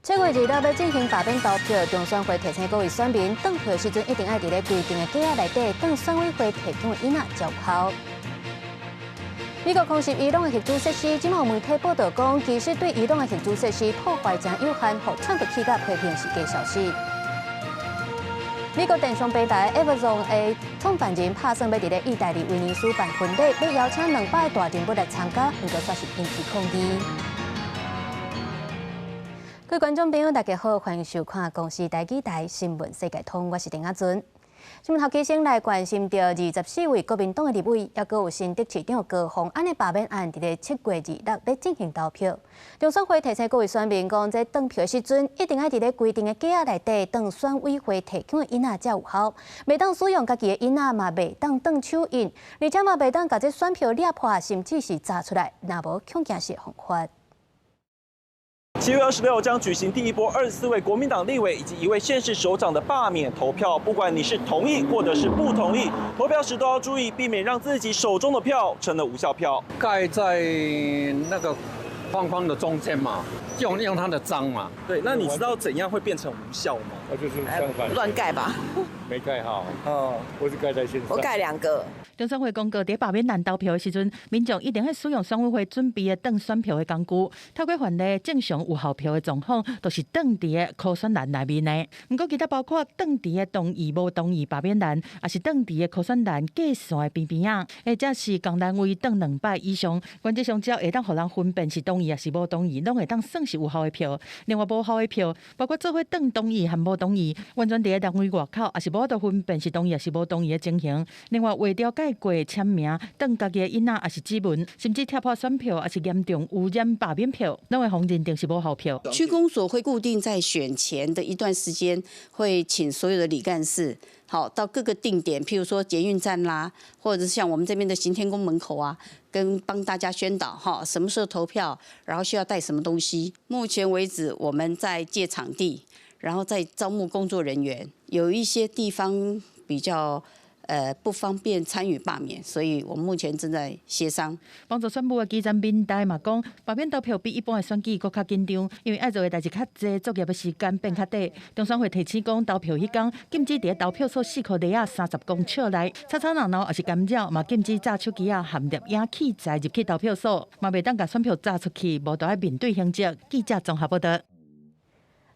7月26欲進行罷免投票，中選會提醒各位選民，轉票時陣一定愛佇咧規定的格仔內底，轉選委會提供的印仔才有效。美國空襲伊朗的核子設施，這馬有媒體報道講，其實對伊朗的核子設施破壞誠有限，予川普氣甲批評是假消息。美國電商平台 Amazon 的創辦人拍算欲佇咧意大利威尼斯辦婚禮，欲邀請200個大人物來參加，毋過煞是引起抗議。各位觀眾朋友，大家好，歡迎收看公視台語台新聞世界通，我是鄭亞尊。新聞頭期先來關心著24位國民黨的立委，抑閣有新竹市長高虹安的罷免案，佇咧7月26欲進行投票。中選會提醒各位選民講，這轉票的時陣，一定愛佇咧規定的格仔內底，轉選委會提供的印仔才有效。袂當使用家己的印仔，嘛袂當轉手印，而且嘛袂當共這選票掠破，甚至是砸出來，若無恐驚是會犯法。 7月26將舉行第一波24位國民黨立委以及一位縣市首長的罷免投票。不管你是同意或者是不同意，投票時都要注意，避免讓自己手中的票成了無效票。蓋在那個框框的中間嘛，用它的章嘛。對，那你知道怎樣會變成無效嗎？那就是相反，亂蓋吧。沒蓋好。哦，我是蓋在線上。我蓋兩個。中選會公告，佇罷免案投票的時陣，民眾一定愛使用選委會準備的轉選票的工具。透過範例正常有效票的狀況，都是轉佇个可選欄內面的。毋過其他包括轉佇个同意無同意罷免欄，抑是轉佇个可選欄界線的邊邊仔，或者是仝欄位轉兩擺以上，原則上只要會當予人分辨是同意抑是無同意，攏會當算是有效的票。另外無效的票，包括做伙轉同意和無同意，完全佇个欄位外口，抑是無法度分辨是同意抑是無同意的情形。另外畫條蓋過簽名、轉家己的印仔，抑是指紋，甚至貼破選票，抑是嚴重污染罷免票，攏會予認定是無效票。區公所會固定在選前的一段時間，會請所有的里幹事，好到各個定點，譬如說捷運站啦，或者是像我們這邊的行天宮門口啊，跟幫大家宣導哈，什麼時候投票，然後需要帶什麼東西。目前為止，我們在借場地，然後在招募工作人員，有一些地方比較不方便參與罷免，所以我們目前正在協商。幫助選務的基層民代嘛講，罷免投票比一般的選舉閣較緊張，因為愛做的代誌較濟，作業的時間變較短。中選會提醒講，投票彼工禁止佇投票所四箍內仔30公尺內吵吵鬧鬧，抑是干擾，嘛禁止紮手機仔含攝影器材入去投票所，嘛袂當共選票砸出去，無就愛面對刑責。記者綜合報道。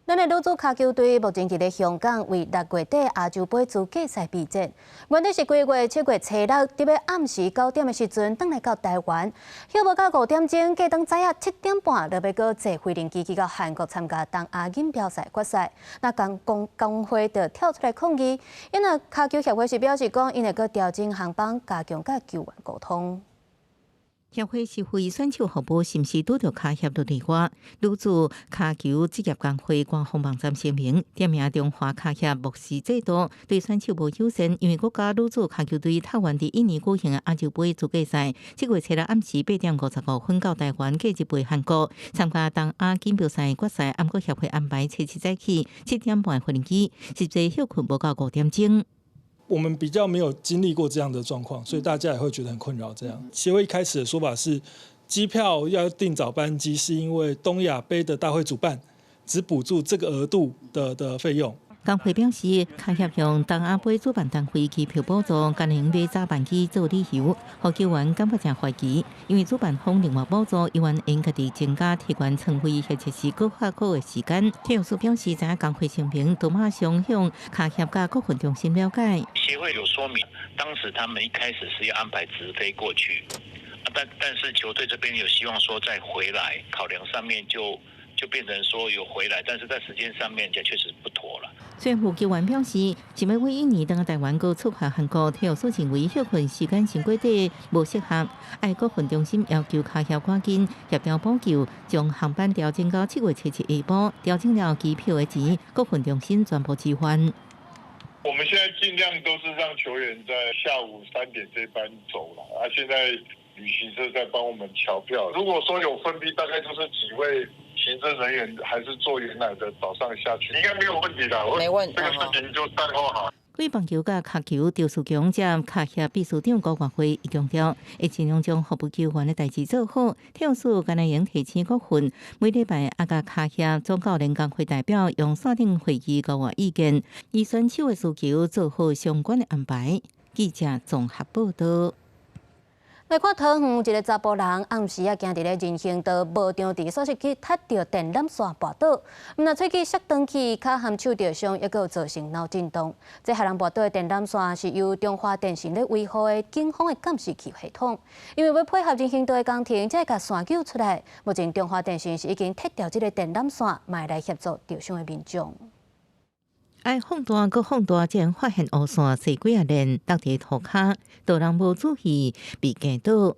咱的女子跤球隊目前佇咧香港為6月底亞洲盃資格賽備戰。原本是規劃7月初六佇欲暗時9點的時陣，轉來到台灣，歇無到5點鐘，過轉早仔7點半，就欲閣坐飛行機去到韓國參加東亞錦標賽決賽。那工會就跳出來抗議，𪜶的跤球協會是表示講，𪜶會閣調整航班，加強佮球員溝通。協會是為選手服務，是毋是拄著跤協就例外？女子跤球職業工會官方網站聲明，點名中華跤協漠視制度，對選手無友善。因為國家女子跤球隊泰原佇印尼舉行的亞洲盃資格賽，7月初六暗時8點55分到台灣，隔日飛韓國參加東亞錦標賽決賽。毋過協會安排初七早起7點半飛機，實際歇睏無到5點鐘。我們比較沒有經歷過這樣的狀況，所以大家也會覺得很困擾。這樣，協會一開始的說法是，機票要訂早班機，是因為東亞盃的大會主辦只補助這個額度的費用。工會表示，跤協向東亞盃主辦單位機票補助，干焦用買早班機做理由，予球員感覺誠懷疑。因為主辦方另外補助，猶原應家己增加提懸床位或者是閣較好的時間。體育署表示，知影工會聲明，都馬上向跤協佮國訓中心了解。協會有說明，當時他們一開始是要安排直飛過去，但是球隊這邊有希望說再回來，考量上面就變成說有回來，但是在時間上面就確實不妥了。雖然有球員表示，是欲為印尼轉來台灣閣出發韓國，體育署認為歇睏時間傷過短，無適合。愛國訓中心要求跤協趕緊協調補救，將航班調整到7月初七下晡，調整了機票的錢，國訓中心全部支還。我們現在盡量都是讓球員在下午3點這班走了，啊，現在旅行社在幫我們喬票。如果說有分批，大概就是幾位行政人員還是坐原來的早上下去，應該沒有問題的。沒問題。這個事情就善後好。為棒球佮跤球，張樹強接跤協秘書長高國輝伊強調，會盡量將服務球員的代誌做好，跳數敢若會提醒國訓。每禮拜也佮跤協總教練工會代表用線頂會議交換意見，依選手的需求做好相關的安排。記者綜合報道。來看桃園一個查埔人，暗時仔行佇咧人行道無場地，煞是去踢著電纜線跋倒，毋但喙齒摔斷去，跤含手著傷，猶閣有造成腦震盪。這予人跋倒的電纜線是由中華電信咧維護的警方的監視器系統，因為欲配合人行道的工程，才會共線救出來。目前中華電信是已經撤掉這个電纜線，嘛會來協助受傷的民眾。愛放大閣放大，才會發現烏線細幾仔連落佇塗跤，路人無注意被驚倒。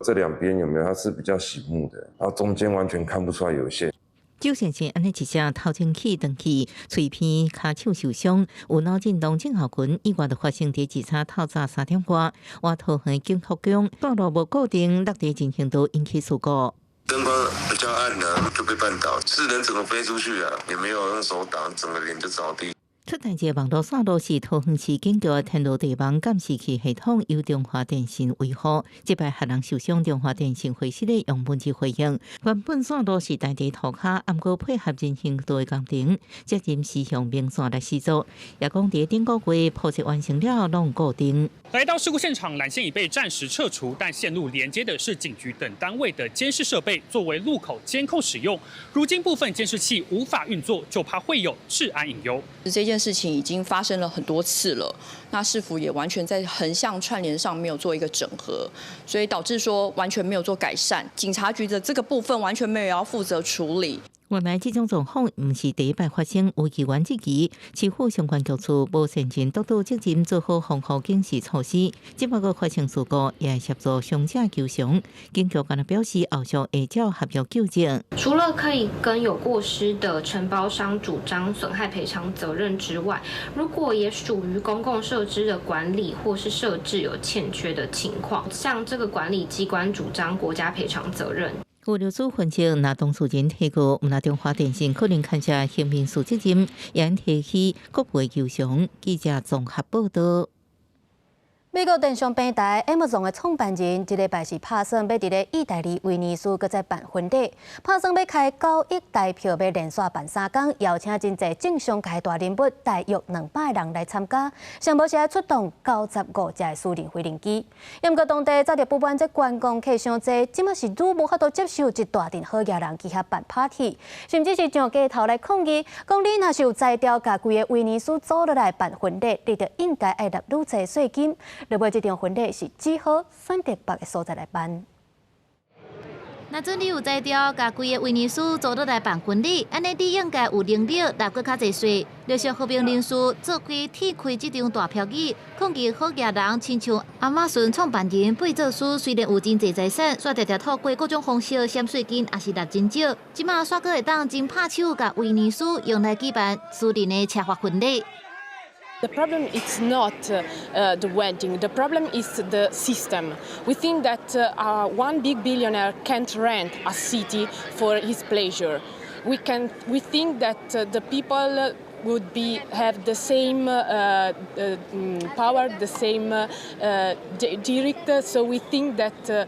這兩邊有沒有？它是比較醒目的，然後中間完全看不出來有線。周先生按呢一聲頭前去斷去，喙邊、跤手受傷，有腦震盪症候群，意外就發生佇二三透早3點外，倚桃園景福宮道路無固定，落佇人行道引起事故。燈光比較暗呢，就被絆倒，是人整個飛出去啊，也沒有用手擋，整個臉就着地。出代誌網路線路是桃園市警局天羅地網監視器系統，由中華電信維護。這擺予人受傷，中華電信會室咧用文字回應。原本線路是埋佇塗跤，毋過配合人行道的工程，責任是向明線來施作。也講佇頂個月鋪設完成了，攏固定。來到事故現場，纜線已被暫時撤除，但線路連接的是警局等單位的監視設備，作為路口監控使用。如今部分監視器無法運作，就怕會有治安隱憂。這件事情已經發生了很多次了，那市府也完全在橫向串聯上沒有做一個整合，所以導致說完全沒有做改善。警察局的這個部分完全沒有要負責處理。原來這種狀況毋是第一擺發生，有議員質疑市府相關局處無善盡督導責任，做好防護警示措施，這擺閣發生事故，也會協助傷者求償。警局敢若表示，後續會照合約糾正。除了可以跟有過失的承包商主張損害賠償責任之外，如果也屬於公共設施的管理或是設置有欠缺的情況，向這個管理機關主張國家賠償責任。有律師分析，若當事人提告，毋但中華電信可能牽涉刑民事責任，也提起國賠求償。記者綜合報道。美國電商平台 Amazon 的創辦人，這禮拜是拍算欲佇咧意大利威尼斯閣再辦婚禮，拍算欲開9億台票，欲連續辦3工，邀請真濟政商界大人物，大約200人來參加，上無是愛出動95架私人飛行機。毋過當地早就不滿這觀光客傷濟，這馬是愈無法度接受一大陣好額人去遐辦 party，甚至是上街頭來抗議，講你若是有才調，共規个威尼斯租落來辦婚禮，你就應該愛納愈濟稅金。落尾這場婚禮是只好選擇別个所在來辦。若準你有才調，共規个威尼斯租落來辦婚禮，按呢你應該有能力納閣較濟稅。綠色和平人士做開踢開這張大標語，抗議好額人親像亞馬遜創辦人貝佐斯，雖然有真濟財產，卻常常透過各種方式省稅金，也是納真少。這馬煞閣會當真拍手，共威尼斯用來舉辦私人的奢華婚禮。 The problem is not the wedding. The problem is the system. We think that one big billionaire can't rent a city for his pleasure. We can. We think that the people would be have the same power, the same district. So we think that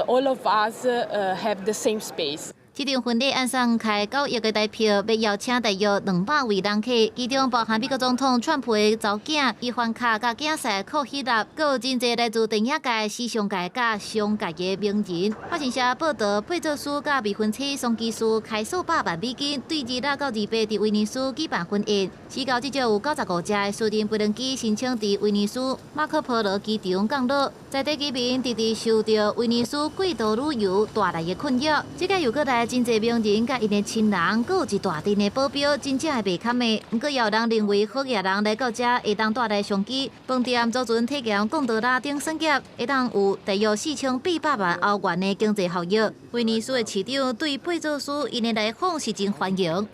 all of us have the same space. 這場婚禮按算開9億个台票，欲邀請大約200位人客，其中包含美國總統川普的查某囝伊凡卡、佮囝婿庫希納，閣有真濟來自電影界、時尚界佮商界的名人。法新社報道，貝佐斯佮未婚妻桑基斯開數百萬美金，對26到28佇威尼斯舉辦婚宴，至今至少有95架的私人飛行機申請佇威尼斯馬可波羅機場降落，在地居民直直受著威尼斯過度旅遊帶來的困擾。這個又閣來真濟名人佮𪜶的親人，閣有一大陣的保鏢，真正會袂堪的。毋過也有人認為，好額人來到遮會當帶來商機，飯店、租船、體驗、貢多拉等產業，會當有大約4800萬歐元的經濟效益。威尼斯的市長對貝佐斯𪜶的來訪是真歡迎。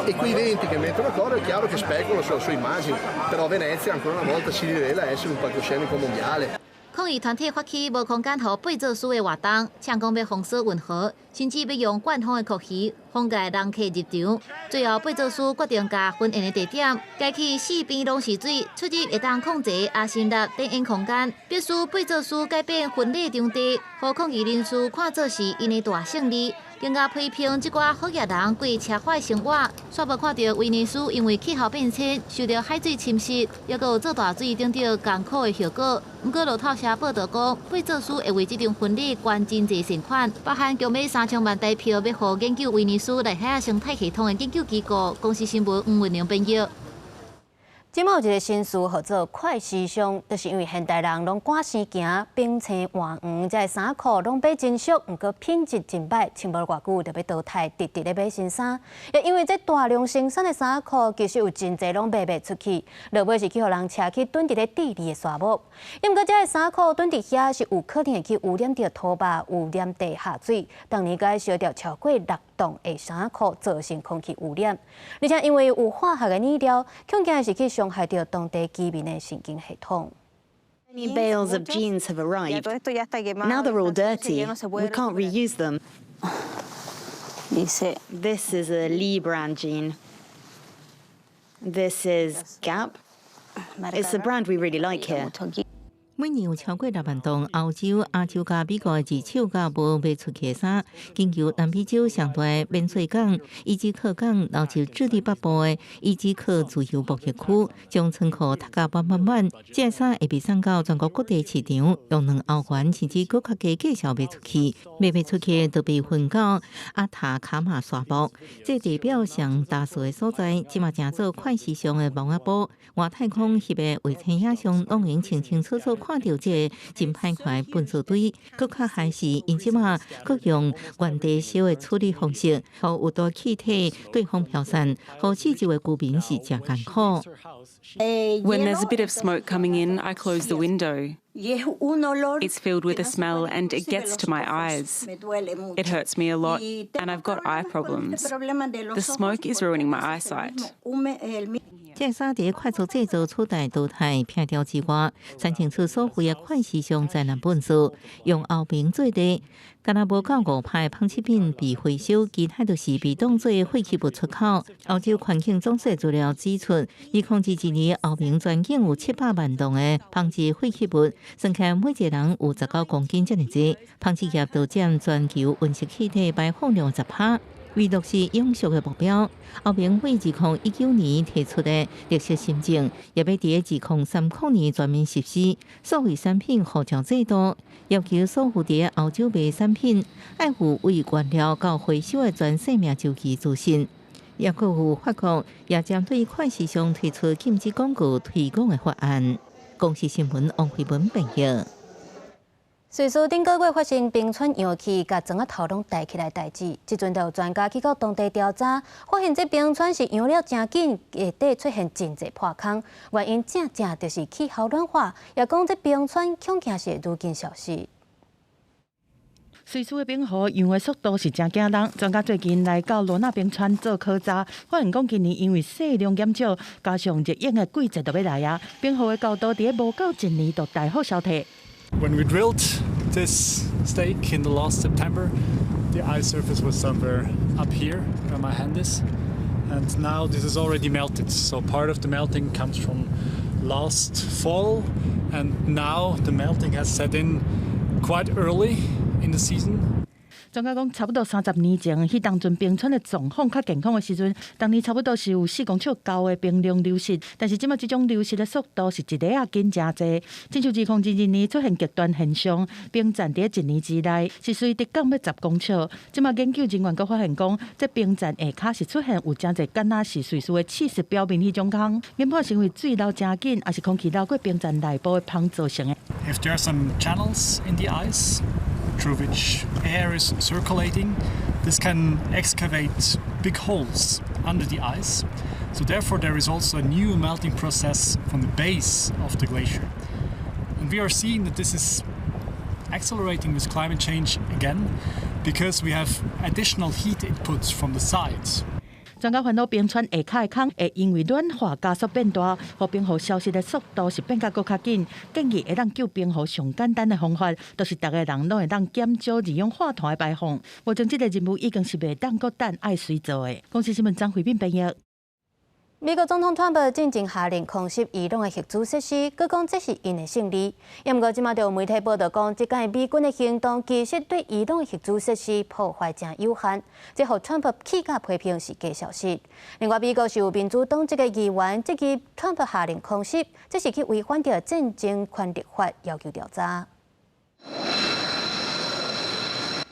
E quei 20 che mettono d'accordo è chiaro che speculano sulla sua immagine, però Venezia ancora una volta si rivela essere un palcoscenico mondiale. 抗抗議團體發起無空間予貝佐斯的活動，嗆講欲封鎖運河，甚至欲用灌風的曲魚封蓋人客入場。最後貝佐斯決定共婚宴的地點改去四邊攏是水，出入會當控制阿心納展演空間，迫使貝佐斯改變婚禮場地，予抗議人士看做是𪜶的大勝利。更加批評這寡好額人過奢華的生活，煞無看著威尼斯因為氣候變遷受著海水侵蝕，抑閣有做大水等等艱苦的後果。毋過路透社報導講，貝佐斯會為這場婚禮捐真濟善款，包含購買3000萬台票，欲予研究威尼斯內海仔生態系統的研究機構。公視新聞黃文玲編譯。這馬有一个新詞號做快時尚，就是因為現代人攏趕時行，冰青換黃，這个衫褲攏買真俗，毋過品質真䆀，穿無偌久就欲淘汰，直直咧買新衫。也因為這大量生產的衫褲，其實有真濟攏賣袂出去，落尾是去予人車去囤佇咧智利的沙漠。毋過這个衫褲囤佇遐是有可能會去污染著土肉、污染地下水，當年該燒掉超過六噸的衫褲，造成空氣污染。而且因為有化學的染料，恐驚是去傷害著當地居民的神經系統。 Many bales of jeans have arrived. Now they're all dirty. We can't reuse them. This is a Lee brand jean. This is Gap. It's a brand we really like here. 每年有超過6萬噸歐洲、亞洲佮美國的二手佮無賣出去的衫，經由南美洲上大的免稅港伊基克港，流入智利北部的伊基克自由貿易區，將倉庫塞甲滿滿滿。這个衫會被送到全國各地市場，用2歐元甚至閣較低價錢賣出去，賣袂出去就被焚到阿塔卡馬沙漠。這地表上焦燥的所在，這馬成做快時尚的墓仔埔。外太空翕的衛星影像，攏會清清楚楚看著這个真歹看的糞埽堆，閣較害是𪜶這馬閣用原地燒的處理方式，予有毒氣體對風飄散，予四周的居民是誠艱苦。 When there's a bit of smoke coming in, I close the window. It's filled with a smell and it gets to my eyes. It hurts me a lot and I've got eye problems. The smoke is ruining my eyesight. 這个衫佇快速製造取代淘汰摒掉之外，產生出所謂的快時尚災難糞埽，用歐盟做例，敢若無夠5%的紡織品被回收，其他就是被當做廢棄物出口。歐洲環境總署資料指出，2022年歐盟全境有700萬噸的紡織廢棄物，算起來每一個人有19公斤遮爾濟，紡織業就佔全球溫室氣體排放量10%。為落實永續的目標，歐盟為2019年提出的綠色新政，也欲佇2030年全面實施數位產品護照制度，要求所有佇歐洲賣產品愛有為原料到回收的全生命週期資訊。抑閣有法國也針對快時尚推出禁止廣告推廣的法案。公視新聞王慧文編譯。瑞士頂個月發生冰川融去，共磚仔頭攏帶起來代誌。這陣就有專家去到當地調查，發現這冰川是融了誠緊，下底出現真濟破空。原因正正就是氣候暖化，也講這冰川恐驚是會愈緊消失。瑞士的冰河融的速度是誠驚人。專家最近來到羅納冰川做考察，發現講今年因為雪量減少，加上熱冷的季節就欲來啊，冰河的高度佇無夠一年就大幅消退。 When we drilled this stake in the last September, the ice surface was somewhere up here where my hand is. And now this is already melted. So part of the melting comes from last fall. And now the melting has set in quite early in the season. 專家講，差不多30年前，彼當陣冰川的狀況較健康的時陣，當年差不多是有4公尺高的冰量流失。但是這馬這種流失的速度是一下仔緊誠濟，親像2022年出現極端現象，冰層佇一年之內是隨直降欲10公尺。這馬研究人員閣發現講，這冰層下跤是出現有誠濟敢若是瑞士的刺蝕表面彼種空，研判是因為水流誠緊，抑是空氣流過冰層內部的芳造成的。 If there are some channels in the ice through which air is circulating, this can excavate big holes under the ice. So therefore there is also a new melting process from the base of the glacier. And we are seeing that this is accelerating with climate change again because we have additional heat inputs from the sides. 專家煩惱冰川下跤的空會因為暖化加速變大，予冰河消失的速度是變甲閣較緊。建議會當救冰河上簡單的方法，就是逐个人攏會當減少二氧化碳的排放。目前這个任務已經是袂當閣等愛隨做的。公視新聞張惠敏編譯。美國總統川普進前下令空襲伊朗的核子設施，閣講這是𪜶的勝利。毋過這馬就有媒體報道講，這擺美軍的行動其實對伊朗的核子設施破壞誠有限，這予川普氣甲批評是假消息。另外，美國是有民主黨籍的議員質疑川普下令空襲，這是去違反著戰爭權力法，要求調查。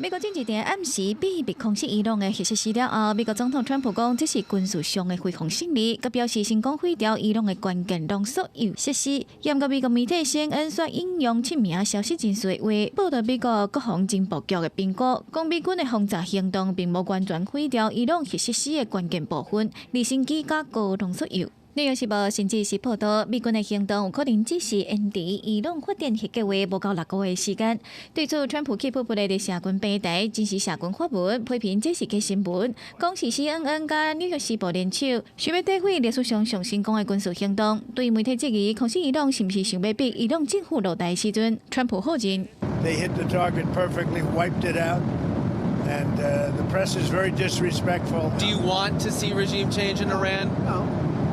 美國進前暗時秘密空襲伊朗的核設施了後，美國總統川普講這是軍事上的非常勝利，閣表示成功毀掉伊朗的關鍵濃縮鈾設施。毋過美國媒體 CNN 煞引用七名消息人士的話，報道美國國防情報局的評估，講美軍的轟炸行動並無完全毀掉伊朗核設施的關鍵部分，離心機佮高濃縮鈾。紐約時報甚至是報道，美軍的行動有可能只是延遲伊朗發展核計劃無夠6個月時間。對此，川普氣噗噗的佇社群平台，真實社群發文批評這是假新聞，講是 CNN 佮紐約時報聯手，想欲詆毀歷史上上成功的軍事行動。對媒體質疑，空襲伊朗是毋是想欲逼伊朗政府落台時陣，川普否認。 They hit the target perfectly, wiped it out. And the press is very disrespectful. Do you want to see regime change in Iran? No.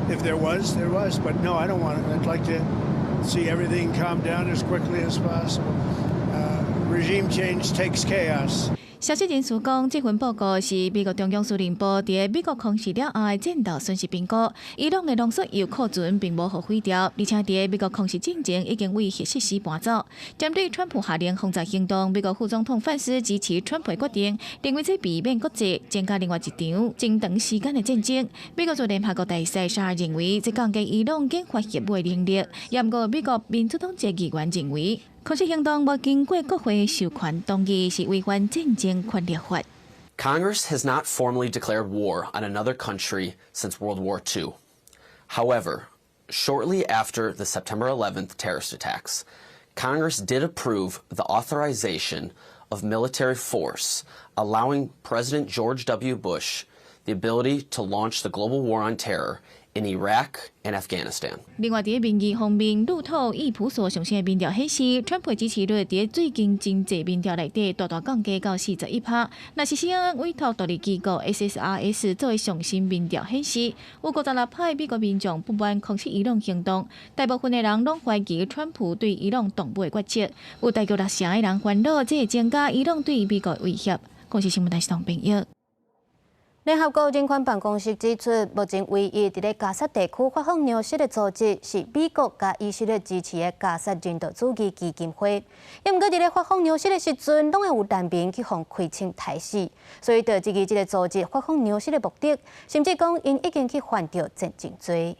If there was, there was. But no, I don't want it. I'd like to see everything calm down as quickly as possible. Regime change takes chaos. 消息人士講，這份報告是美國中央司令部佇美國空襲了後的戰鬥損失評估。伊朗的濃縮鈾庫存並無予毀掉，而且佇美國空襲進前已經為核設施搬走。針對川普下令轟炸行動，美國副總統范斯支持川普的決定，認為這避免國際增加另外一場真長時間的戰爭。美國駐聯合國大使沙爾認為，這降低伊朗研發核武的能力。也毋過美國民主黨籍議員認為，空襲行動無經過國會授權同意，是違反戰爭權力法。 Congress has not formally declared war on another country since World War II. However, shortly after the September 11th terrorist attacks, Congress did approve the authorization of military force, allowing President George W. Bush the ability to launch the global war on terror in Iraq and Afghanistan. 另外，佇民意方面，路透益普索上新的民調顯示，川普支持率佇最近真濟民調內底大大降低到41%。若是 CNN 委託獨立機構 SSRS 做的上新民調顯示，有56%美國民眾不滿空襲伊朗行動，大部分的人攏懷疑川普對伊朗動武的決策，有大約六成的人煩惱，這會增加伊朗對美國的威脅。公視新聞台是同編譯。聯合國人權辦公室指出，目前唯一佇咧加薩地區發放糧食的組織是美國佮以色列支持的加薩人道主義基金會。毋過佇咧發放糧食的時陣，攏會有難民去予開槍刣死，所以就質疑這个組織發放糧食的目的，甚至講𪜶已經去犯著戰爭罪。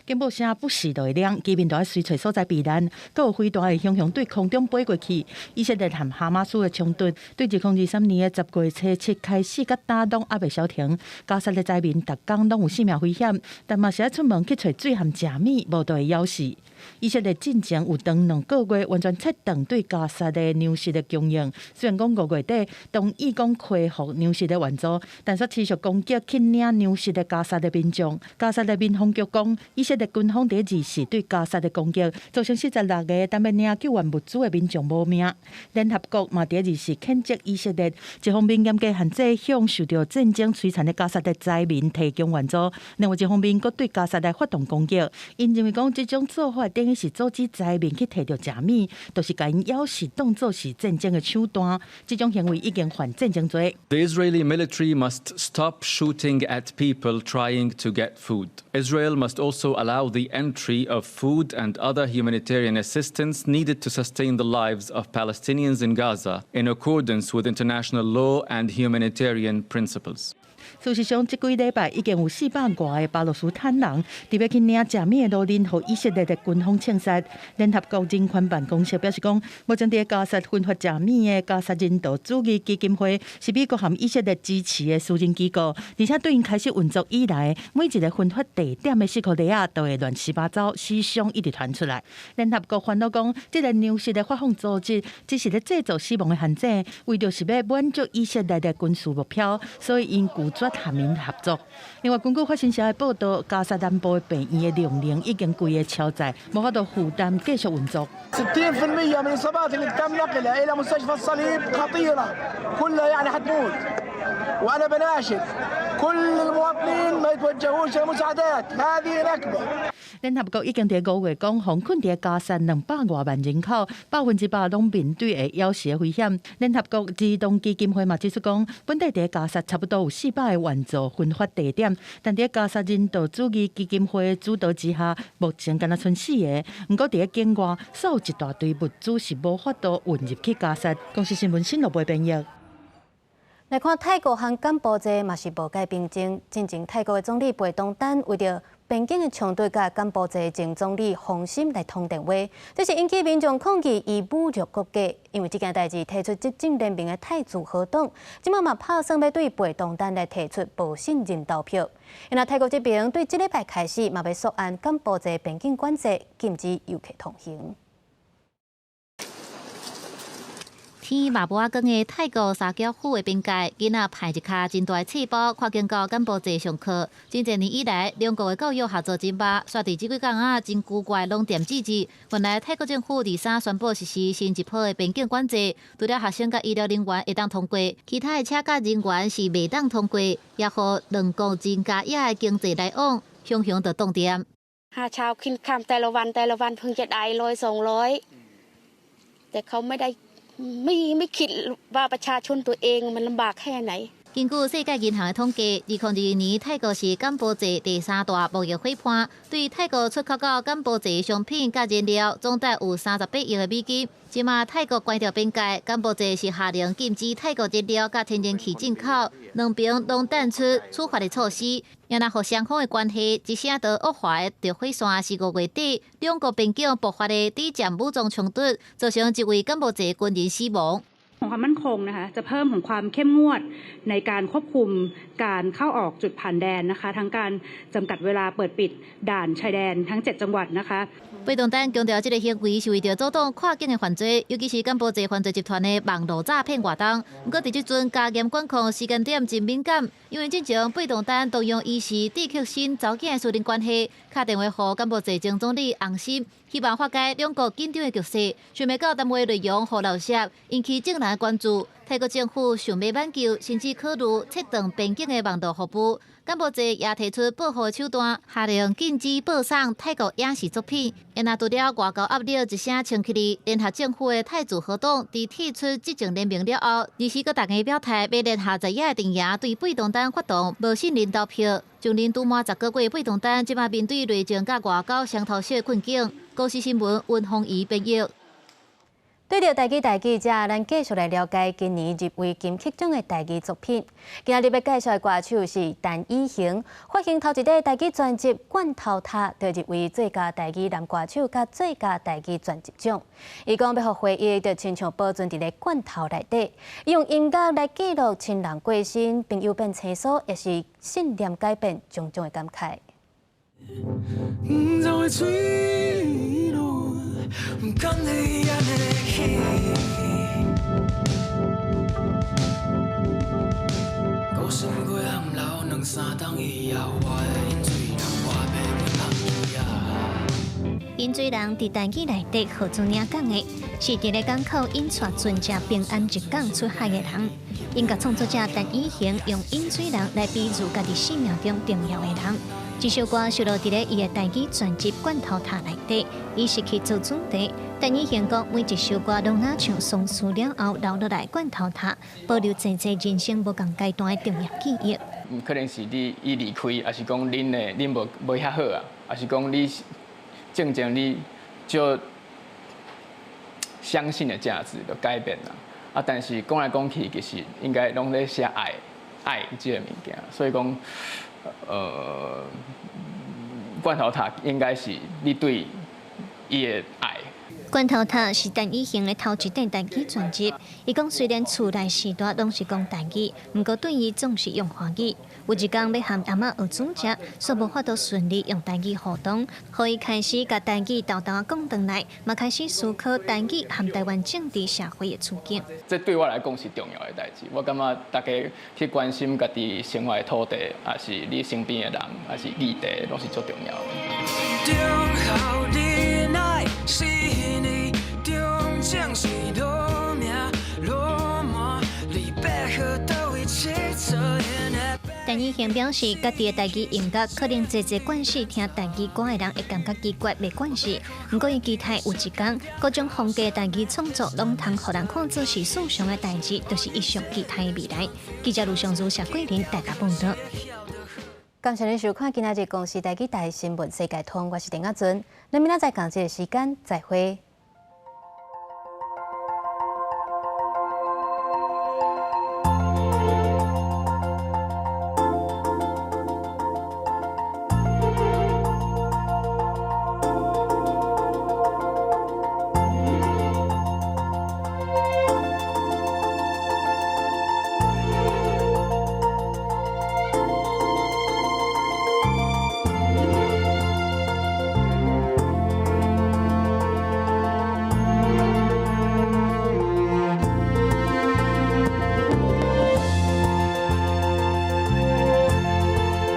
警報聲不時就會響，居民都愛隨揣所在避難，閣有飛彈會雄雄對空中飛過去。以色列和哈馬斯的衝突，對2023年的10月初7開始，到今攏猶未消停。加薩的災民逐工攏有性命危險，但嘛是愛出門去揣水和食物，無就會枵死。以色列進前有長2個月完全切斷對加薩的糧食的供應，雖然講5月底同意講恢復糧食的援助，但煞持續攻擊去領糧食的加薩的民眾。加薩的民防局講，以色列軍方佇24對加薩的攻擊，造成46個等欲領救援物資的民眾無命。聯合國嘛佇24譴責以色列，一方面嚴格限制向受著戰爭摧殘的加薩的災民提供援助，另外一方面閣對加薩來發動攻擊。𪜶認為講這種做法等於是阻止災民去提著食物，就是共𪜶枵死當做是戰爭的手段。這種行為已經犯戰爭罪。 The Israeli military must stop shooting at people trying to get food. Israel must also allow the entry of food and other humanitarian assistance needed to sustain the lives of Palestinians in Gaza in accordance with international law and humanitarian principles. 事實上，這幾禮拜已經有400外个巴勒斯坦人，佇欲去領食物的路頂，予以色列的軍方槍殺。聯合國人權辦公室表示講，目前佇加薩分發食物的加薩人道主義基金會是美國和以色列支持的私人機構，而且對𪜶開始運作以來，每一个分發地點的士可利亞都會亂七八糟，死傷一直傳出來。聯合國煩惱講，這个糧食的發放組織只是咧製造死亡的陷阱，為著是欲滿足以色列的軍事目標，所以𪜶拒絕和𪜶合作。另外，根據法新社的報道，加薩南部的病院的量能已經規个超載，無法度負擔繼續運作。 60% من الإصابات اللي تم نقلها إلى مستشفى الصليب خطيرة كلها يعني حتموت وأنا بناشد كل المواطنين ما يتوجهوش للمساعدات هذه نكبة。聯合國已經佇5月講，予困佇加薩200外萬人口，100%攏面對會枵死的危險。聯合國兒童基金會嘛指出講，本底佇加薩差不多有400个援助分發地點，但佇加薩人道主義基金會主導之下，目前敢若賰4个。毋過佇境外，煞有一大堆物資是無法度運入去加薩。公視新聞新羅貝編譯。來看泰國和柬埔寨嘛是無蓋平靜。進前泰國的總理貝東丹為著邊境的衝突，佮柬埔寨前總理洪森來通電話，這是引起民眾抗議伊侮辱國家。因為這件代誌提出執政聯盟的泰自和黨，這馬嘛拍算欲對貝東丹來提出無信任投票。因泰國這邊對這禮拜開始嘛欲溯按柬埔寨邊境管制，禁止遊客通行。天嘛無仔光的泰國沙腳府的邊界，囡仔排一跤真大的冊包，跨境到柬埔寨上課。真濟年以來，兩國的教育合作真密，煞佇這幾工仔真古怪，攏恬止止。原來泰國政府23宣布實施新一波的邊境管制，除了學生佮醫療人員會當通過，其他的車佮人員是袂當通過，也予兩國真佳野的經濟來往，雄雄就凍定。 หาเช้ากินค่ำแต่ละวันแต่ละวันเพิ่งจะได้ร้อยสองร้อยแต่เขาไม่ได้ไม่ไม่คิดว่าประชาชนตัวเองมันลำบากแค่ไหน根據世界銀行的統計，2022年泰國是柬埔寨第三大貿易夥伴，對泰國出口到柬埔寨商品佮燃料，總值有38億的美金。這馬泰國關掉邊界，柬埔寨是下令禁止泰國燃料佮天然氣進口，兩邊攏等出處罰的措施。也若予雙方的關係一聲就惡化的導火線是5月底，兩國邊境爆發的底線武裝衝突，造成一位柬埔寨軍人死亡。 ของความมั่นคงนะคะจะเพิ่มของความเข้มงวดในการควบคุมการเข้าออกจุดผ่านแดนนะคะทั้งการจำกัดเวลาเปิดปิดด่านชายแดนทั้ง7จังหวัดนะคะ貝東丹強調，這个行為是為著阻擋跨境的犯罪，尤其是柬埔寨犯罪集團的網路詐騙活動。毋過佇這陣加嚴管控時間點真敏感，因為之前貝東丹動用伊是戴克辛查某囝的私人關係，敲電話予柬埔寨前總理洪森，希望化解兩國緊張的局勢。想袂到談話內容予漏洩，引起眾人關注。泰國政府想欲挽救，甚至考慮切斷邊境的網路服務。柬埔寨也提出報復手段，下令禁止播送泰國影視作品。然而，除了外交壓力一聲衝起來，聯合政府的泰自和黨佇退出執政聯盟了後，二時閣逐家表態，欲聯合在野陣營對貝東丹發動無信任投票。上任拄滿10個月，貝東丹這馬面對內政佮外交雙頭燒的困境。公視新聞溫鳳儀編譯。對著台語大記者，咱繼續來了解今年入圍金曲獎的台語作品。今仔日欲介紹的歌手是陳以恆，發行頭一塊台語專輯《罐頭塔》就入圍最佳台語男歌手佮最佳台語專輯獎。伊講欲予回憶就親像保存佇咧罐頭內底，用音樂來記錄親人過身、朋友變生疏，抑是信念改變種種的感慨。就會墜落，毋甘你按呢去。孤身過暗流兩三冬以後，我的飲水人我欲去放棄啊。飲水人佇台語內底何祖領講的，是佇咧港口引帶船隻平安入港出海的人。音樂創作者陳以恆用飲水人來比喻家己生命中重要的人。這首歌收錄佇咧伊的台語專輯《罐頭塔》內底，以詩曲做主題。陳以恆講，每一首歌攏若像喪事了後留落來罐頭塔，保留濟濟人生無仝階段的重要記憶。可能是你伊離開，抑是講恁的恁無無遐好啊，抑是講你正正你就相信的價值就改變啦。啊，但是講來講去，其實應該攏咧寫愛愛這个物件，所以講。罐頭塔應該是你對伊的愛。罐頭塔是陳以行的頭一塊台語專輯。伊講雖然厝內序大攏是講台語，毋過對伊總是用華語。有一工欲和阿嬤學煮食，煞無法度順利用台語互動，予伊開始共台語沓沓講轉來，嘛開始思考台語和台灣政治社會的處境。這對我來講是重要的代誌。我感覺大家去關心家己生活的土地，抑是你身邊的人，抑是議題，攏是足重要的。陳以行表示，家己的台語音樂可能濟濟慣勢聽台語歌的人會感覺奇怪，袂慣勢。毋過伊期待有一工，各種風格的台語創作攏通予人看做是世常的代誌，就是伊上期待的未來。記者盧尚如、謝桂林台北報導。感謝您收看今仔日公視台語台新聞世界通，我是陳亞尊。咱明仔載仝這个時間再會。